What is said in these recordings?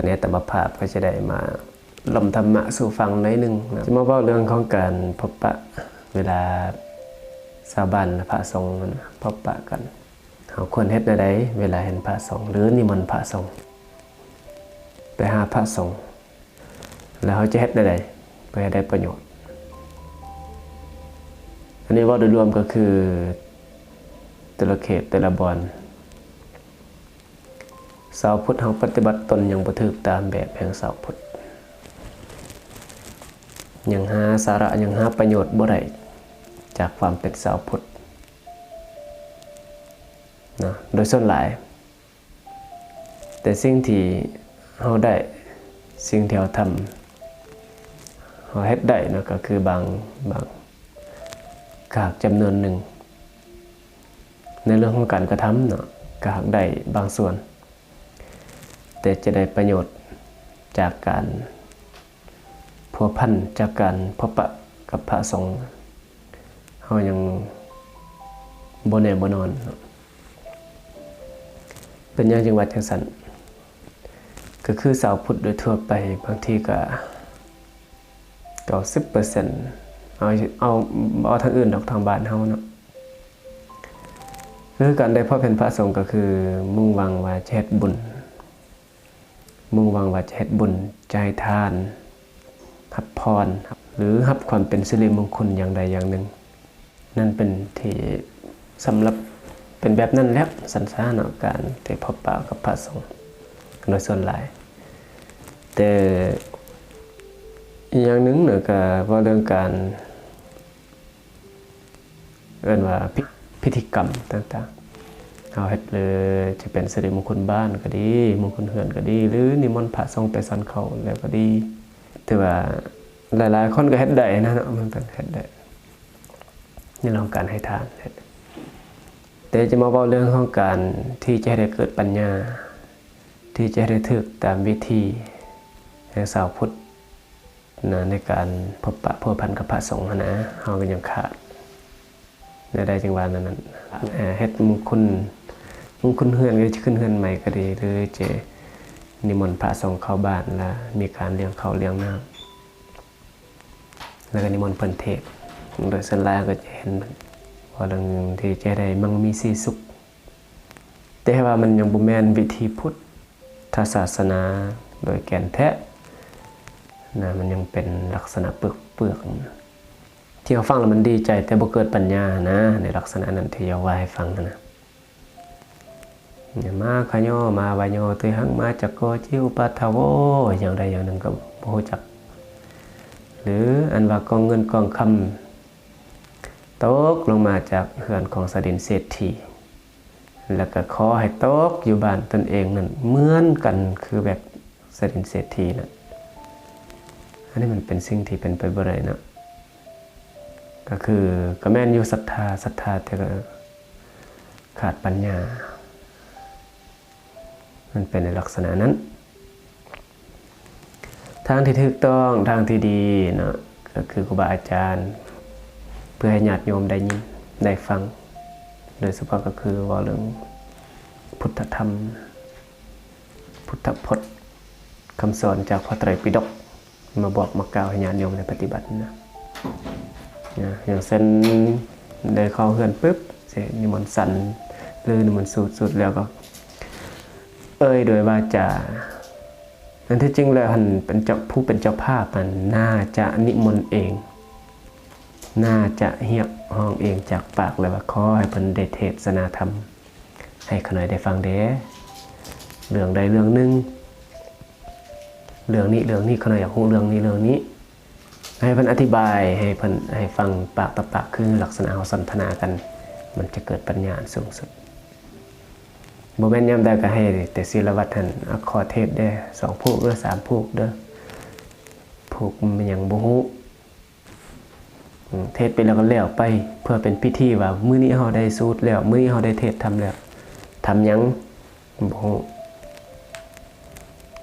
ໃນອັດຕະມະພາບກໍຈະໄດ້ມາລົມທຳມະສູ່ຟັງໜ້ອຍໜຶ່ງນະ. ຈະມາເວົ້າເລື່ອງຂອງການພົບປະເວລາຊາວບ້ານ ແລະ ພະສົງນັ້ນ ພົບປະກັນ. ເຮົາຄວນເຮັດແນວໃດເວລາເຫັນພະສົງ ຫຼື ນິມົນພະສົງ ໄປຫາພະສົງ ແລ້ວເຮົາຈະເຮັດແນວໃດເພື່ອໃຫ້ໄດ້ປະໂຫຍດ? ອັນນີ້ເວົ້າໂດຍລວມກໍຄື ແຕ່ລະເຂດແຕ່ລະບ່ອນ ຊາວພຸດເຮົາປະຕິບັດຕົນຍັງບໍ່ຖືກຕາມແບບແຫ່ງຊາວພຸດ, ຍັງຫາສາລະ ຍັງຫາປະໂຫຍດບໍ່ໄດ້ຈາກຄວາມເປັນຊາວພຸດນະ ໂດຍສ່ວນຫຼາຍ. ແຕ່ສິ່ງທີ່ເຮົາໄດ້ ສິ່ງທີ່ເຮົາທຳ ເຮົາເຮັດໄດ້ນະ ກໍຄືບາງ ບາງ ກະຫາກຈຳນວນໜຶ່ງ ໃນເລື່ອງຂອງການກະທຳເນາະ ກະຫາກໄດ້ບາງສ່ວນ ແຕ່ຈະໄດ້ປະໂຫຍດຈາກການພົວພັນ ຈາກການພົບປະກັບພະສົງ ເຮົາຍັງບໍ່ແນ່ບໍ່ນອນເນາະ. ເປັນຫຍັງຈຶ່ງວ່າຈັ່ງຊັ້ນ? ກໍຄືຊາວພຸດໂດຍທົ່ວໄປ ບາງທີກໍ ເກົ້າສິບເປີເຊັນ ເອົາ ເອົາ ບໍ່ເອົາທາງອື່ນດອກ ທາງບ້ານເຮົາເນາະ ຄືການໄດ້ພົບເຫັນພະສົງ ກໍຄືມຸ່ງຫວັງວ່າຈະເຮັດບຸນ, ມຸ່ງຫວັງວ່າຈະເຮັດບຸນ, ຈະໃຫ້ທານ, ຮັບພອນ ຫຼື ຮັບຄວາມເປັນສິລິມົງຄຸນຢ່າງໃດຢ່າງໜຶ່ງ. ນັ້ນເປັນທີ່ ສຳລັບ ເປັນແບບນັ້ນແລ້ວ ສັນຊາເນາະ ການໄດ້ພົບປະກັບພະສົງໂດຍສ່ວນຫຼາຍ. ແຕ່ອີກຢ່າງໜຶ່ງນະ ກະເວົ້າເລື່ອງການ ເອີ້ນວ່າພິ ພິທີກຳຕ່າງໆ ເຮົາເຮັດ ຫຼື ຈະເປັນສິລິມົງຄຸນບ້ານກໍດີ ມົງຄຸນເຮືອນກໍດີ ຫຼື ນິມົນພະສົງໄປສັນເຂົ້າແລ້ວກໍດີ ຖືວ່າຫຼາຍໆຄົນກໍເຮັດໄດ້ນະເນາະ ມັນກໍເຮັດໄດ້ ໃນເລື່ອງຂອງການໃຫ້ທານ. ແຕ່ຈະມາເວົ້າເລື່ອງຂອງການທີ່ຈະໃຫ້ໄດ້ເກີດປັນຍາ ທີ່ຈະໃຫ້ໄດ້ຖືກຕາມວິທີແຫ່ງຊາວພຸດນະ ໃນການພົບປະພົວພັນກັບພະສົງຫັ້ນນະ ເຮົາກໍຍັງຂາດ ແນວໃດຈຶ່ງວ່າແນວນັ້ນ ເຮັດມຸງຄຸນ ມຸງຄຸນເຮືອນກໍດີ ຈະຂຶ້ນເຮືອນໃໝ່ກໍດີ ຫຼື ຈະນິມົນພະສົງເຂົ້າບ້ານ ແລ້ວມີການລ້ຽງເຂົ້າລ້ຽງນ້ຳ ແລ້ວກໍນິມົນເພິ່ນເທດ ໂດຍສ່ວນຫຼາຍເຮົາກໍຈະເຫັນເວົ້າເລື່ອງທີ່ຈະໄດ້ມັ່ງມີສີສຸກ ແຕ່ວ່າມັນຍັງບໍ່ແມ່ນວິທີພຸດທະສາສະໜາໂດຍແກ່ນແທ້ນະ ມັນຍັງເປັນລັກສະນະເປືອກໆ ທີ່ເຮົາຟັງແລ້ວມັນດີໃຈ ແຕ່ບໍ່ເກີດປັນຍານະ ໃນລັກສະນະນັ້ນທີ່ເຈົ້າວ່າໃຫ້ຟັງຫັ້ນນະ. ມາຄະໂຍ ມາວາໂຍ ຕຸຍຫັງ ມາຈັກໂກ ຈິອຸປາທາໂວ ຢ່າງໃດຢ່າງໜຶ່ງກໍບໍ່ຮູ້ຈັກ ຫຼື ອັນວ່າກອງເງິນກອງຄຳຕົກລົງມາຈາກເຮືອນຂອງຊາວດິນເສດຖີ ແລ້ວກໍຂໍໃຫ້ຕົກຢູ່ບ້ານຕົນເອງນັ້ນເໝືອນກັນຄືແບບຊາວດິນເສດຖີນັ້ນ ອັນນີ້ມັນເປັນສິ່ງທີ່ເປັນໄປບໍ່ໄດ້ເນາະ. ກໍຄື ກໍແມ່ນຢູ່ສັດທາ ສັດທາ ແຕ່ກໍຂາດປັນຍາ ມັນເປັນໃນລັກສະນະນັ້ນ. ທາງທີ່ຖືກຕ້ອງ ທາງທີ່ດີເນາະ ກໍຄືຄູບາອາຈານ ເພື່ອໃຫ້ຍາດໂຍມໄດ້ຍິນໄດ້ຟັງ ໂດຍສະເພາະກໍຄືເວົ້າເລື່ອງພຸດທະທຳ ພຸດທະພົດ ຄຳສອນຈາກພະໄຕຣປິດົກ ມາບອກມາກ່າວໃຫ້ຍາດໂຍມໄດ້ປະຕິບັດນະ ນະ ຢ່າງເຊັ່ນ ໄດ້ເຂົ້າເຮືອນປຶບ ຊິນິມົນສັນ ຫຼື ນິມົນສູດ ສູດແລ້ວກໍເອີ່ຍດ້ວຍວາຈາ ອັນທີ່ຈິງແລ້ວຫັ້ນ ເປັນເຈົ້າ ຜູ້ເປັນເຈົ້າພາບຫັ້ນ ໜ້າຈະນິມົນເອງ ໜ້າຈະຮຽກຮ້ອງເອງຈາກປາກເລີຍວ່າ ຂໍໃຫ້ເພິ່ນໄດ້ເທດສະໜາທຳໃຫ້ຂ້ານ້ອຍໄດ້ຟັງແດ່ ເລື່ອງໃດເລື່ອງໜຶ່ງ ເລື່ອງນີ້ເລື່ອງນີ້ ຂ້ານ້ອຍຢາກຮູ້ເລື່ອງນີ້ເລື່ອງນີ້ ໃຫ້ເພິ່ນອະທິບາຍ ໃຫ້ເພິ່ນ ໃຫ້ຟັງປາກຕໍ່ປາກ ຄືລັກສະນະເຮົາສົນທະນາກັນ ມັນຈະເກີດປັນຍາອັນສູງສຸດ. ບໍ່ແມ່ນຍາມໃດກໍໃຫ້ແຕ່ສິລະວັດຫັ້ນ ອາ ຂໍເທດແດ່ ສອງຜູກເດີ ສາມຜູກເດີ ຜູກມັນຍັງບໍ່ຮູ້ ເທດໄປແລ້ວກໍແລ້ວໄປ ເພື່ອເປັນພິທີວ່າ ມື້ນີ້ເຮົາໄດ້ສູດແລ້ວ ມື້ນີ້ເຮົາໄດ້ເທດທຳແລ້ວ ທຳຫຍັງ ບໍ່ຮູ້.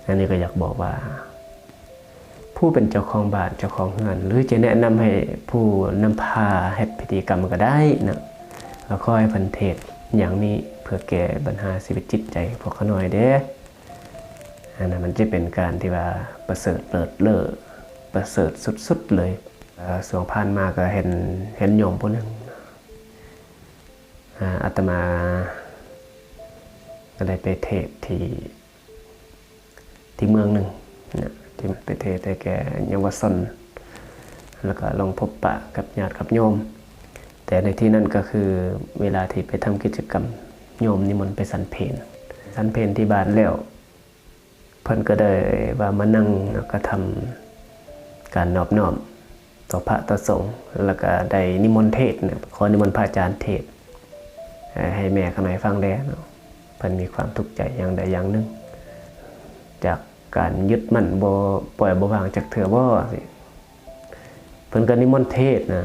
ອັນນີ້ກໍຢາກບອກວ່າ ຜູ້ເປັນເຈົ້າຂອງບ້ານເຈົ້າຂອງເຮືອນ ຫຼື ຈະແນະນຳໃຫ້ຜູ້ນຳພາເຮັດພິທີກຳກໍໄດ້ນະ ກໍຂໍໃຫ້ເພິ່ນເທດຢ່າງນີ້ ເພື່ອແກ້ບັນຫາຊີວິດຈິດໃຈພວກຂ້ານ້ອຍແດ່. ອັນນັ້ນມັນຈະເປັນການທີ່ວ່າປະເສີດເລີດເລີດ ປະເສີດສຸດໆເລີຍ. ເອີ່ ຊ່ວງຜ່ານມາກໍເຫັນ ເຫັນໂຍມຜູ້ໜຶ່ງ ອາ ອາດຕະມາກໍໄດ້ໄປເທດທີ່ ທີ່ເມືອງໜຶ່ງນະ ທີ່ໄປເທດໃຫ້ແກ່ເຍົາວະຊົນ ແລ້ວກໍລົງພົບປະກັບຍາດກັບໂຍມ. ແຕ່ໃນທີ່ນັ້ນກໍຄືເວລາທີ່ໄປທຳກິດຈະກຳ ໂຍມນິມົນໄປສັນເພນ ສັນເພນທີ່ບ້ານແລ້ວ ເພິ່ນກໍໄດ້ວ່າມານັ່ງ ແລ້ວກໍທຳການນອບນ້ອມຕໍ່ພະຕໍ່ສົງ ແລ້ວກໍໄດ້ນິມົນເທດນະ ຂໍນິມົນພະອາຈານເທດ ໃຫ້ແມ່ຂ້ານ້ອຍຟັງແດ່ເນາະ ເພິ່ນມີຄວາມທຸກໃຈຢ່າງໃດຢ່າງໜຶ່ງ ຈາກການຍຶດໝັ້ນບໍ່ ປ່ອຍບໍ່ວາງຈັກເທື່ອບໍ່ ເພິ່ນກໍນິມົນເທດນະ.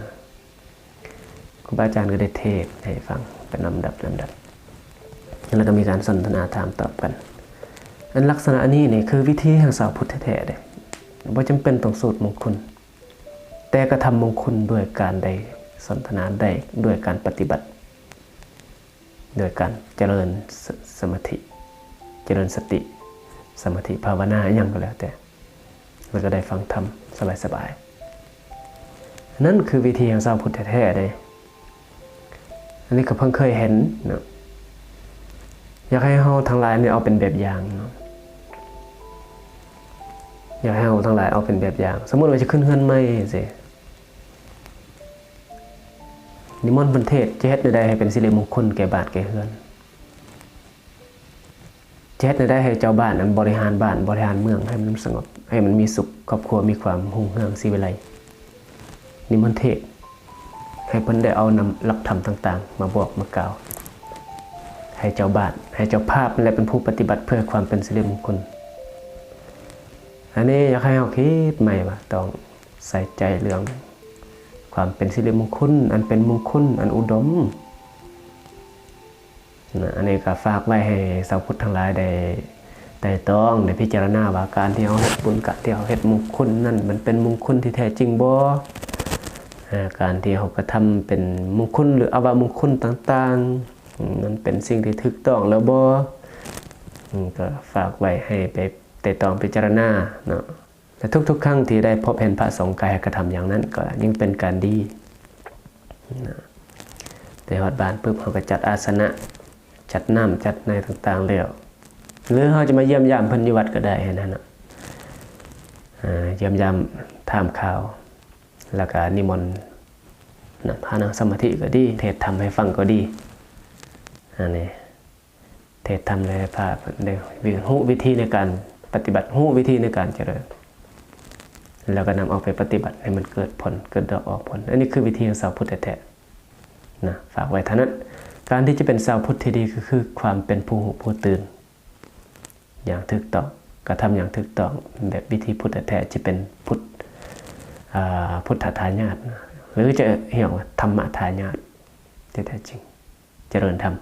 ຄູບາອາຈານກໍໄດ້ເທດໃຫ້ຟັງເປັນລຳດັບລຳດັບ ແລ້ວກໍມີການສົນທະນາຖາມຕອບກັນ. ອັນລັກສະນະອັນນີ້ນີ້ຄືວິທີແຫ່ງຊາວພຸດແທ້ໆເດ້ ບໍ່ຈຳເປັນຕ້ອງສູດມົງຄຸນ ແຕ່ກະທຳມົງຄຸນດ້ວຍການໄດ້ສົນທະນາ ໄດ້ດ້ວຍການປະຕິບັດ ໂດຍການຈະເລີນ ສ- ສະມາທິ ຈະເລີນສະຕິ ສະມາທິ ພາວະນາ ອີ່ຫຍັງກໍແລ້ວແຕ່ ແລ້ວກໍໄດ້ຟັງທຳສະບາຍໆ. ນັ້ນຄືວິທີແຫ່ງຊາວພຸດແທ້ໆເດ້. ອັນນີ້ກໍເພິ່ງເຄີຍເຫັນເນາະ. ຢາກໃຫ້ເຮົາທັງຫຼາຍນີ້ເອົາເປັນແບບຢ່າງເນາະ. ຢາກໃຫ້ເຮົາທັງຫຼາຍເອົາເປັນແບບຢ່າງ. ສົມມຸດວ່າຈະຂຶ້ນເຮືອນໃໝ່ຈັ່ງຊີ້ ນິມົນເພິ່ນເທດ ຈະເຮັດແນວໃດໃຫ້ເປັນສິລິມົງຄຸນແກ່ບ້ານແກ່ເຮືອນ? ຈະເຮັດແນວໃດໃຫ້ເຈົ້າບ້ານນັ້ນບໍລິຫານບ້ານ ບໍລິຫານເມືອງໃຫ້ມັນສະຫງົບ ໃຫ້ມັນມີສຸກ ຄອບຄົວມີຄວາມຮຸ່ງເຮືອງສີວິໄລ? ນິມົນເທດ ໃຫ້ເພິ່ນໄດ້ເອົານຳຫຼັກທຳຕ່າງໆມາບອກມາກ່າວ ໃຫ້ເຈົ້າບ້ານ ໃຫ້ເຈົ້າພາບນັ້ນແຫຼະເປັນຜູ້ປະຕິບັດເພື່ອຄວາມເປັນສິລິມົງຄຸນ. ອັນນີ້ຢາກໃຫ້ເຮົາຄິດໃໝ່ວ່າຕ້ອງໃສ່ໃຈເລື່ອງຄວາມເປັນສິລິມົງຄຸນ ອັນເປັນມົງຄຸນ ອັນອຸດົມ. ນະ ອັນນີ້ກໍຝາກໄວ້ໃຫ້ຊາວພຸດທັງຫຼາຍໄດ້ໄຕ່ຕອງ ໄດ້ພິຈາລະນາວ່າ ການທີ່ເຮົາເຮັດບຸນ ການທີ່ເຮົາເຮັດມົງຄຸນນັ້ນ ມັນເປັນມົງຄຸນທີ່ແທ້ຈິງບໍ່? ອາ ການທີ່ເຮົາກະທຳເປັນມົງຄຸນ ຫຼື ອະວະມົງຄຸນຕ່າງໆ ມັນເປັນສິ່ງທີ່ຖືກຕ້ອງແລ້ວບໍ່? ອາ ກໍຝາກໄວ້ໃຫ້ໄປໄຕ່ຕອງພິຈາລະນາເນາະ. ແລະ ທຸກໆຄັ້ງທີ່ໄດ້ພົບເຫັນພະສົງກາຍກະທຳຢ່າງນັ້ນ ກໍຍິ່ງເປັນການດີນະ. ໄປຮອດບ້ານປຶບ ເຮົາກໍຈັດອາສະນະ ຈັດນ້ຳຈັດໃນຕ່າງໆແລ້ວ ຫຼື ເຮົາຈະມາຢ້ຽມຢາມເພິ່ນຢູ່ວັດກໍໄດ້ຫັ້ນນະ. ອາ ຢ້ຽມຢາມຖາມຂ່າວ ແລ້ວກໍນິມົນນຳພານັ່ງສະມາທິກໍດີ ເທດທຳໃຫ້ຟັງກໍດີ. ອັນນີ້ ເທດທຳແລະພາເພິ່ນໄດ້ ຮູ້ວິທີໃນການປະຕິບັດ ຮູ້ວິທີໃນການຈະເລີນ ແລ້ວກໍນຳເອົາໄປປະຕິບັດໃຫ້ມັນເກີດຜົນ ເກີດດອກອອກຜົນ. ອັນນີ້ຄືວິທີຂອງຊາວພຸດແທ້ໆນະ ຝາກໄວ້ເທົ່ານັ້ນ. ການທີ່ຈະເປັນຊາວພຸດທີ່ດີ ກໍຄືຄວາມເປັນຜູ້ຮູ້ຜູ້ຕື່ນຢ່າງຖືກຕ້ອງ ກະທຳຢ່າງຖືກຕ້ອງ ແບບວິທີພຸດແທ້ໆ ຈະເປັນພຸດ ອາ ພຸດທະທາຍາດນະ ຫຼື ຈະຮຽກວ່າທຳມະທາຍາດທີ່ແທ້ຈິງ. ຈະເລີນທຳ.